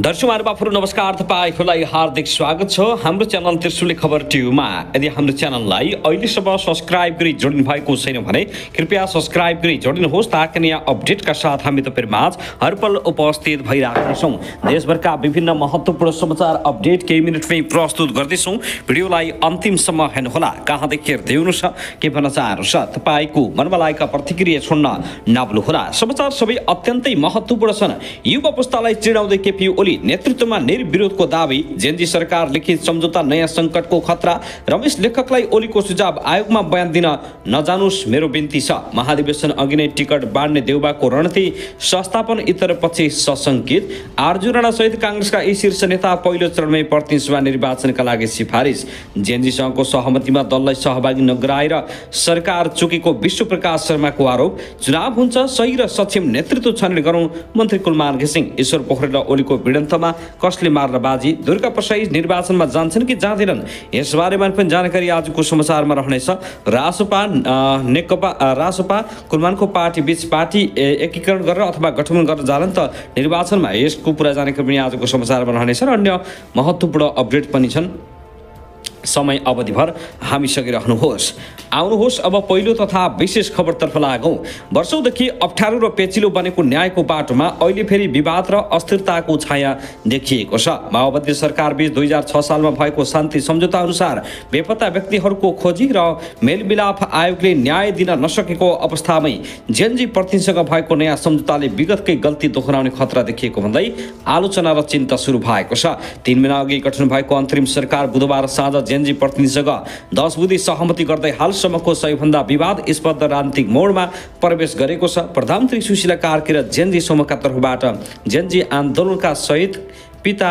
दर्शक महानुभावहरु नमस्कार, तपाईहरुलाई हार्दिक स्वागत छ हाम्रो च्यानल त्रिशुली खबर ट्युबमा। यदि हाम्रो च्यानललाई अहिलेसम्म सब्स्क्राइब गरी जोडिनु भएको छैन भने कृपया सब्स्क्राइब गरी जोडिनुहोस् ताकि नयाँ अपडेटका साथ हामी तपाईहरुमाझ हरपल उपस्थित भइराखेका छौं। देशभरका विभिन्न महत्त्वपूर्ण समाचार अपडेट केही मिनेटमै प्रस्तुत गर्दैछौं। भिडियोलाई अन्तिमसम्म हेर्नुहोला। कहाँदेखि हेर्दै हुनुहुन्छ, के भन्न चाहनुहुन्छ, तपाईको मनमा लागेका प्रतिक्रिया छोड्न नभुल्नुहोला। समाचार सबै अत्यन्तै महत्त्वपूर्ण छन्। युवा पुस्तालाई चिडाउँदै केपी ओली नेतृत्वमा निर्विरोधको दावी, जेनजी सरकार लिखित सम्झौता नयाँ संकटको खतरा, रमेश लेखकलाई ओलीको सुझाव, आयोगमा बयान दिन नजानुस् मेरो बिन्ती छ, महाधिवेशन अघि नै टिकट बाँड्ने देउबाको रणनीति, संस्थापन इतर पछि सशंकित, आरजु राणा सहित कांग्रेसका यी शीर्ष नेता पहिलो चरणमै प्रतिनिधि सभा निर्वाचनका लागि सिफारिस, जेनजीसँगको सहमतिमा दललाई सहभागी नगराएर सरकार चुकेको विश्व प्रकाश शर्माको आरोप, चुनाव हुन्छ सही र सक्षम नेतृत्व छनौट गरौँ मन्त्री कुलमान घिसिङ, ईश्वर पोखरेल र ओलीको भिडन्तमा कसले मार्न बाजी, दुर्गा प्रसाई निर्वाचनमा जान्छन् कि जाँदैनन्, यसबारेमा पनि जानकारी आजको समाचारमा रहनेछ। रासपा नेकपा रासपा कुलमानको पार्टी बीच पार्टी एकीकरण गरेर अथवा गठबन्धन गरेर जालन त निर्वाचनमा, यसको पुरा जानकारी पनि आजको समाचारमा रहनेछ र अन्य महत्त्वपूर्ण अपडेट पनि छन्। समय अवधिभर हामीसँगै रहनुहोस्। आउनुहोस् अब पहिलो तथा विशेष खबरतर्फ लागौं। वर्षौंदेखि अप्ठ्यारो र पेचिलो बनेको न्यायको बाटोमा अहिले फेरि विवाद र अस्थिरताको छाया देखिएको छ। माओवादी सरकार बीच 2006 सालमा भएको शान्ति सम्झौता अनुसार बेपत्ता व्यक्तिहरूको खोजी र मेलमिलाप आयोगले न्याय दिन नसकेको अवस्थामै जेनजी प्रतिनिधिसँग भएको नयाँ सम्झौताले विगतकै गल्ती दोहोऱ्याउने खतरा देखिएको भन्दै आलोचना र चिन्ता सुरु भएको छ। 3 महिना अघि गठन भएको अन्तरिम सरकार बुधबार साँझ जेनजी प्रतिनिधिसँग 10 बुँदे सहमति गर्दै हालसम्मको सबैभन्दा विवादस्पद राजनीतिक मोडमा प्रवेश गरेको छ। प्रधानमन्त्री सुशीला कार्की र जेनजी समूहका तर्फबाट जेनजी आन्दोलनका सहित पिता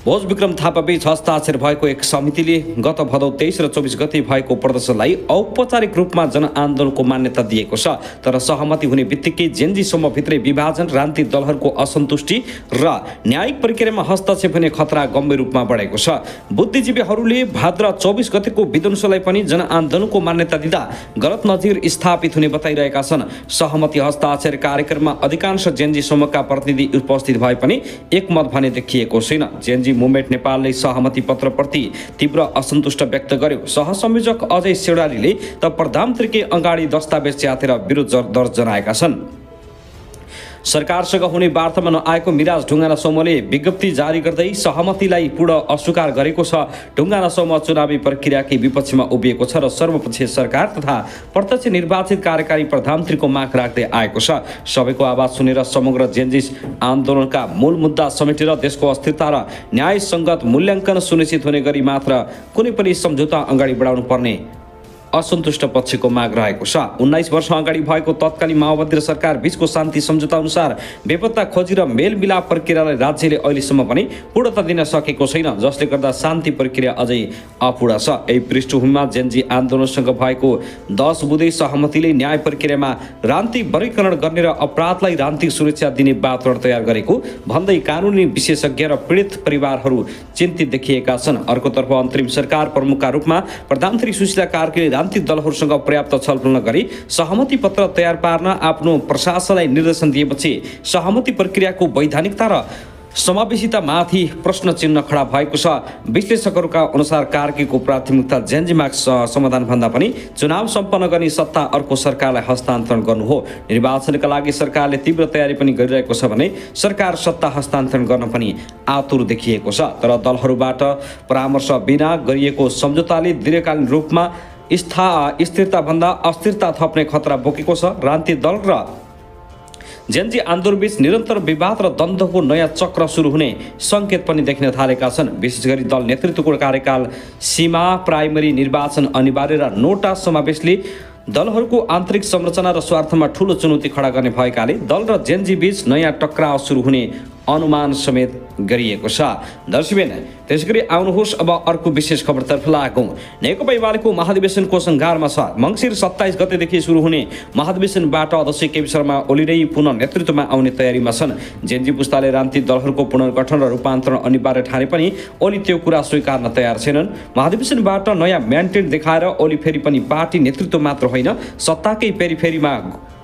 भोज विक्रम थापा बीच हस्ताक्षर भएको एक समितिले गत भदौ 23 र 24 गते भएको प्रदर्शनलाई औपचारिक रूपमा जनआन्दोलनको मान्यता दिएको छ। तर सहमति हुने बित्तिकै जेनजी समूहभित्रै विभाजन, राजनीतिक दलहरूको असन्तुष्टि र न्यायिक प्रक्रियामा हस्तक्षेप हुने खतरा गम्भीर रूपमा बढेको छ। बुद्धिजीवीहरूले भाद्र 24 गतेको विध्वंसलाई पनि जनआन्दोलनको मान्यता दिँदा गलत नजिर स्थापित हुने बताइरहेका छन्। सहमति हस्ताक्षर कार्यक्रममा अधिकांश जेनजी समूहका प्रतिनिधि उपस्थित भए पनि एकमत भने देखिएको छैन। जेनजी मुभमेन्ट नेपालले सहमति पत्रप्रति तीव्र असन्तुष्ट व्यक्त गर्यो। सहसंयोजक अजय सेडालीले त प्रधानमन्त्रीकै अगाडि दस्तावेज च्यातेर विरोध दर्ज जनाएका छन्। सरकारसँग हुने वार्तामा नआएको मिराज ढुङ्गाना समूहले विज्ञप्ति जारी गर्दै सहमतिलाई पूर्ण अस्वीकार गरेको छ। ढुङ्गाना समूह चुनावी प्रक्रियाकै विपक्षमा उभिएको छ र सर्वपक्षीय सरकार तथा प्रत्यक्ष निर्वाचित कार्यकारी प्रधानमन्त्रीको माग राख्दै आएको छ। सबैको आवाज सुनेर समग्र जेनजी आन्दोलनका मूल मुद्दा समेटेर देशको अस्थिरता र न्यायसङ्गत मूल्याङ्कन सुनिश्चित हुने गरी मात्र कुनै पनि सम्झौता अगाडि बढाउनु पर्ने असन्तुष्ट पक्षको माग रहेको छ। 19 वर्ष अगाडि भएको तत्कालीन माओवादी र सरकार बीचको शान्ति सम्झौता अनुसार बेपत्ता खोजी र मेलमिलाप प्रक्रियालाई राज्यले अहिलेसम्म पनि पूर्णता दिन सकेको छैन, जसले गर्दा शान्ति प्रक्रिया अझै अपूर्ण छ। यही पृष्ठभूमिमा जेनजी आन्दोलनसँग भएको 10 बुँदे सहमतिले न्याय प्रक्रियामा राजनीतिक वर्गीकरण गर्ने र अपराधलाई राजनीतिक सुरक्षा दिने वातावरण तयार गरेको भन्दै कानुनी विशेषज्ञ र पीडित परिवारहरू चिन्तित देखिएका छन्। अर्कोतर्फ अन्तरिम सरकार प्रमुखका रूपमा प्रधानमन्त्री सुशीला कार्कीले राजनीतिक दलहरूसँग पर्याप्त छलफल नगरी सहमति पत्र तयार पार्न आफ्नो प्रशासनलाई निर्देशन दिएपछि सहमति प्रक्रियाको वैधानिकता र समावेशितामाथि प्रश्न चिन्ह खडा भएको छ। विश्लेषकहरूका अनुसार कार्कीको प्राथमिकता जेनजी माग समाधान भन्दा पनि चुनाव सम्पन्न गर्ने सत्ता अर्को सरकारलाई हस्तान्तरण गर्नु हो। निर्वाचनका लागि सरकारले तीव्र तयारी पनि गरिरहेको छ भने सरकार सत्ता हस्तान्तरण गर्न पनि आतुर देखिएको छ। तर दलहरूबाट परामर्श बिना गरिएको सम्झौताले दीर्घकालीन रूपमा स्थिरताभन्दा अस्थिरता थप्ने खतरा बोकेको छ। राजनीतिक दल र जेनजी आन्दोलनबीच निरन्तर विवाद र द्वन्द्वको नयाँ चक्र सुरु हुने सङ्केत पनि देखिन थालेका छन्। विशेष गरी दल नेतृत्वको कार्यकाल सीमा, प्राइमरी निर्वाचन अनिवार्य र नोटा समावेशले दलहरूको आन्तरिक संरचना र स्वार्थमा ठूलो चुनौती खडा गर्ने भएकाले दल र जेनजी बीच नयाँ टक्राव सुरु हुने अनुमान समेत गरिएको छ। दर्शकबिन त्यसैगरी आउनुहोस् अब अर्को विशेष खबरतर्फ लागौं। नेकपा एमालेको महाधिवेशनको सङ्घारमा छ। मङ्सिर 27 गतेदेखि सुरु हुने महाधिवेशनबाट अध्यक्ष केपी शर्मा ओली नै पुनः नेतृत्वमा आउने तयारीमा छन्। जेनजी पुस्ताले राजनीतिक दलहरूको पुनर्गठन र रूपान्तरण अनिवार्य ठाने पनि ओली त्यो कुरा स्वीकार्न तयार छैनन्। महाधिवेशनबाट नयाँ म्यान्डेट देखाएर ओली फेरि पनि पार्टी नेतृत्व मात्र होइन सत्ताकै पेरिफेरीमा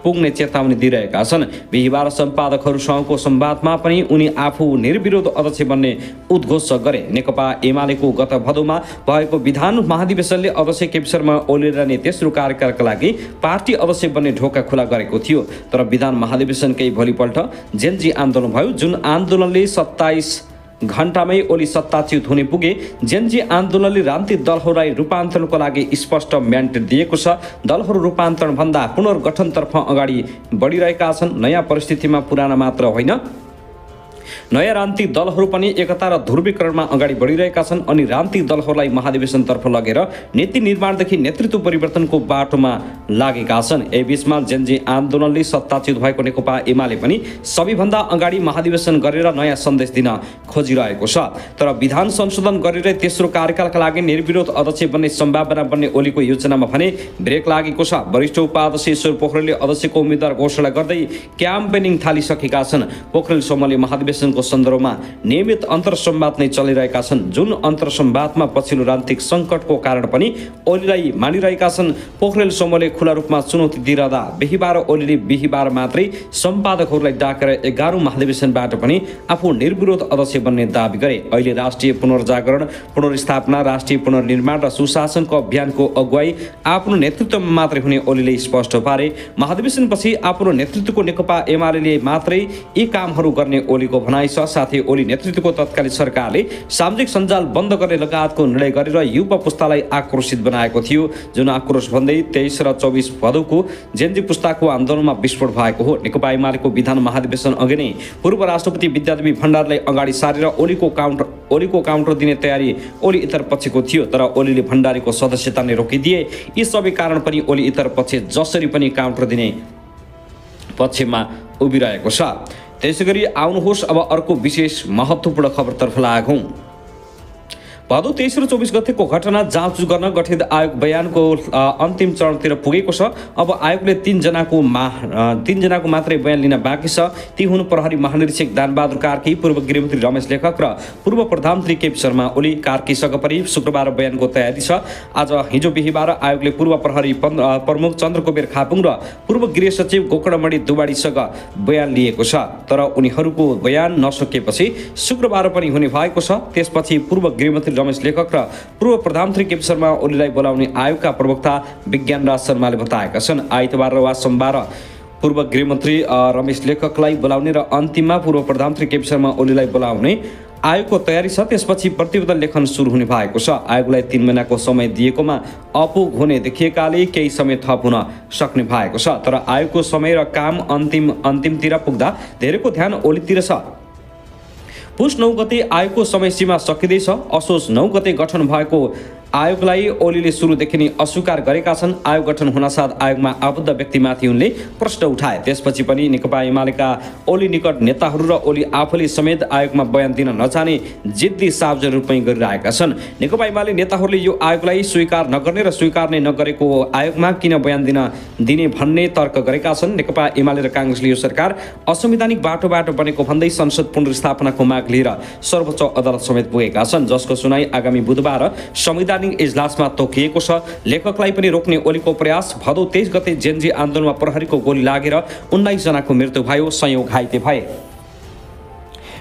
पुग्ने चेतावनी दिइरहेका छन्। बिहीबार सम्पादकहरूसँगको संवादमा पनि उनी आफू निर्विरोध अध्यक्ष बन्ने उद्घोष गरे। नेकपा एमालेको गत भदौमा भएको विधान महाधिवेशनले अध्यक्ष केपी शर्मा ओलीलाई नै तेस्रो कार्यकालका लागि पार्टी अध्यक्ष बन्ने ढोका खुला गरेको थियो। तर विधान महाधिवेशनकै भोलिपल्ट जेनजी आन्दोलन भयो, जुन आन्दोलनले 27 घण्टामै ओली सत्ताच्युत हुने पुगे। जेनजी आन्दोलनले राजनीतिक दलहरूलाई रूपान्तरणको लागि स्पष्ट म्यान्डेट दिएको छ। दलहरू रूपान्तरणभन्दा पुनर्गठनतर्फ अगाडि बढिरहेका छन्। नयाँ परिस्थितिमा पुराना मात्र होइन, नयाँ राजनीतिक दलहरू पनि एकता र ध्रुवीकरणमा अगाडि बढिरहेका छन् अनि राजनीतिक दलहरूलाई महाधिवेशनतर्फ लगेर नीति निर्माणदेखि नेतृत्व परिवर्तनको बाटोमा लागेका छन्। यही बीचमा जेनजी आन्दोलनले सत्ताच्युत भएको नेकपा एमाले पनि सबैभन्दा अगाडि महाधिवेशन गरेर नयाँ सन्देश दिन खोजिरहेको छ। तर विधान संशोधन गरेर तेस्रो कार्यकालका लागि निर्विरोध अध्यक्ष बन्ने सम्भावना बन्ने ओलीको योजनामा भने ब्रेक लागेको छ। वरिष्ठ उपाध्यक्ष ईश्वर पोखरेलले अध्यक्षको उम्मेद्वार घोषणा गर्दै क्याम्पेनिङ थालिसकेका छन्। पोखरेल समूहले महाधिवेशनको सन्दर्भमा नियमित अन्तर्संवाद नै चलिरहेका छन्, जुन अन्तर्संवादमा पछिल्लो राजनीतिक सङ्कटको कारण पनि ओलीलाई मानिरहेका छन्। पोखरेल समूहले खुला रूपमा चुनौती दिइरहँदा बिहीबार ओलीले बिहीबार मात्रै सम्पादकहरूलाई डाकेर 11औं महाधिवेशनबाट पनि आफू निर्विरोध अध्यक्ष बन्ने दावी गरे। अहिले राष्ट्रिय पुनर्जागरण, पुनर्स्थापना, राष्ट्रिय पुनर्निर्माण र सुशासनको अभियानको अगुवाई आफ्नो नेतृत्वमा मात्रै हुने ओलीले स्पष्ट पारे। महाधिवेशनपछि आफ्नो नेतृत्वको नेकपा एमाले मात्रै यी कामहरू गर्ने ओलीको भनाइ छ। साथै ओली नेतृत्वको तत्कालीन सरकारले सामाजिक सञ्जाल बन्द गर्ने लगायतको निर्णय गरेर युवा पुस्तालाई आक्रोशित बनाएको थियो, जुन आक्रोश भन्दै 23 र 24 भदौको जेनजी पुस्ताको आन्दोलनमा विस्फोट भएको हो। नेकपा एमालेको विधान महाधिवेशन अघि नै पूर्व राष्ट्रपति विद्यादेवी भण्डारीलाई अगाडि सारेर ओलीको काउन्टर दिने तयारी ओली इतर पक्षको थियो, तर ओलीले भण्डारीको सदस्यता नै रोकिदिए। यी सबै कारण पनि ओली इतर पक्ष जसरी पनि काउन्टर दिने पक्षमा उभिरहेको छ। त्यसैगरी आउनुहोस् अब अर्को विशेष महत्त्वपूर्ण खबरतर्फ लागौं। भदौ 23 र 24 गतेको घटना जाँच गर्न गठित आयोग बयानको अन्तिम चरणतिर पुगेको छ। अब आयोगले 3 जनाको मात्रै बयान लिन बाँकी छ। ती हुन् प्रहरी महानिरीक्षक दानबहादुर कार्की, पूर्व गृहमन्त्री रमेश लेखक र पूर्व प्रधानमन्त्री केपी शर्मा ओली। कार्कीसँग पनि शुक्रबार बयानको तयारी छ। आज हिजो बिहीबार आयोगले पूर्व प्रहरी प्रमुख चन्द्रकुबेर खापुङ र पूर्व गृह सचिव गोकर्णमणि दुवाडीसँग बयान लिएको छ, तर उनीहरूको बयान नसकेपछि शुक्रबार पनि हुने भएको छ। त्यसपछि पूर्व गृहमन्त्री रमेश लेखक र पूर्व प्रधानमन्त्री केपी शर्मा ओलीलाई बोलाउने आयोगका प्रवक्ता विज्ञानराज शर्माले बताएका छन्। आइतबार वा सोमबार पूर्व गृहमन्त्री रमेश लेखकलाई बोलाउने र अन्तिममा पूर्व प्रधानमन्त्री केपी शर्मा ओलीलाई बोलाउने आयोगको तयारी छ। त्यसपछि प्रतिवेदन लेखन सुरु हुने भएको छ। आयोगलाई 3 महिनाको समय दिएकोमा अपुग हुने देखिएकाले केही समय थप हुन सक्ने भएको छ, तर आयोगको समय र काम अन्तिमतिर पुग्दा धेरैको ध्यान ओलीतिर छ। पुस 9 गते आयोगको समय सीमा सकिँदैछ। असोज 9 गते गठन भएको आयोगलाई ओलीले सुरुदेखि नै अस्वीकार गरेका छन्। आयोग गठन हुनासाथ आयोगमा आबद्ध व्यक्तिमाथि उनले प्रश्न उठाए। त्यसपछि पनि नेकपा एमालेका ओली निकट नेताहरू र ओली आफूले समेत आयोगमा बयान दिन नचाहने जिद्दी सार्वजनिक रूपमै गरिरहेका छन्। नेकपा एमाले नेताहरूले यो आयोगलाई स्वीकार नगर्ने र स्वीकार नै नगरेको आयोगमा किन बयान दिने भन्ने तर्क गरेका छन्। नेकपा एमाले र काङ्ग्रेसले यो सरकार असंवैधानिक बाटोबाट बनेको भन्दै संसद पुनर्स्थापनाको माग लिएर सर्वोच्च अदालत समेत पुगेका छन्, जसको सुनाई आगामी बुधबार संविधानिक इजलासमा तोकिएको छ। लेखकलाई पनि रोक्ने ओलीको प्रयास। भदौ 23 गते जेनजी आन्दोलनमा प्रहरीको गोली लागेर 19 जनाको मृत्यु भयो, 100 घाइते भए।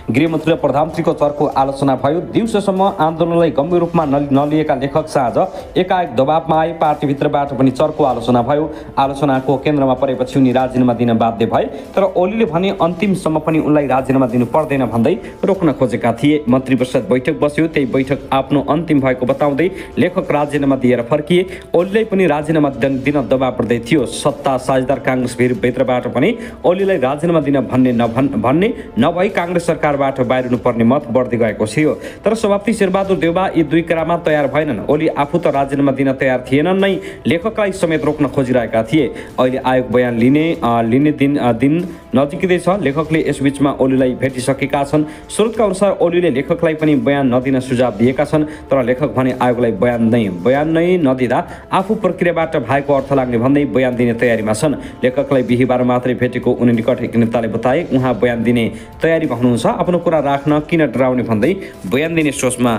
गृहमन्त्री र प्रधानमन्त्रीको चर्को आलोचना भयो। दिउँसोसम्म आन्दोलनलाई गम्भीर रूपमा नलिएका लेखक साँझ एकाएक दबावमा आए। पार्टीभित्रबाट पनि चर्को आलोचना भयो। आलोचनाको केन्द्रमा परेपछि उनी राजीनामा दिन बाध्य भए, तर ओलीले भने अन्तिमसम्म पनि उनलाई राजीनामा दिनु पर्दैन भन्दै रोक्न खोजेका थिए। मन्त्री परिषद बैठक बस्यो। त्यही बैठक आफ्नो अन्तिम भएको बताउँदै लेखक राजीनामा दिएर फर्किए। ओलीलाई पनि राजीनामा दिन दबाव पर्दै थियो। सत्ता साझेदार काङ्ग्रेस भित्रबाट पनि ओलीलाई राजीनामा दिन भन्ने नभई काङ्ग्रेस सरकार बाट बाहिर हुनुपर्ने मत बढ्दै गएको थियो। तर सभापति शेरबहादुर देउवा यी दुई कुरामा तयार भएनन्। ओली आफू त राजीनामा दिन तयार थिएनन् नै, लेखकलाई समेत रोक्न खोजिरहेका थिए। अहिले आयोग बयान लिने दिन नजिकै छ। लेखकले यसबीचमा ओलीलाई भेटिसकेका छन्। स्रोतका अनुसार ओलीले लेखकलाई पनि बयान नदिन सुझाव दिएका छन्, तर लेखक भने आयोगलाई बयान नै नदिँदा आफू प्रक्रियाबाट भएको अर्थ लाग्ने भन्दै बयान दिने तयारीमा छन्। लेखकलाई बिहीबार मात्रै भेटेको उनी निकट एक नेताले बताए। उहाँ बयान दिने तयारीमा हुनुहुन्छ। आफ्नो कुरा राख्न किन डराउने भन्दै बयान दिने सोचमा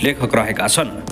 लेखक रहेका छन्।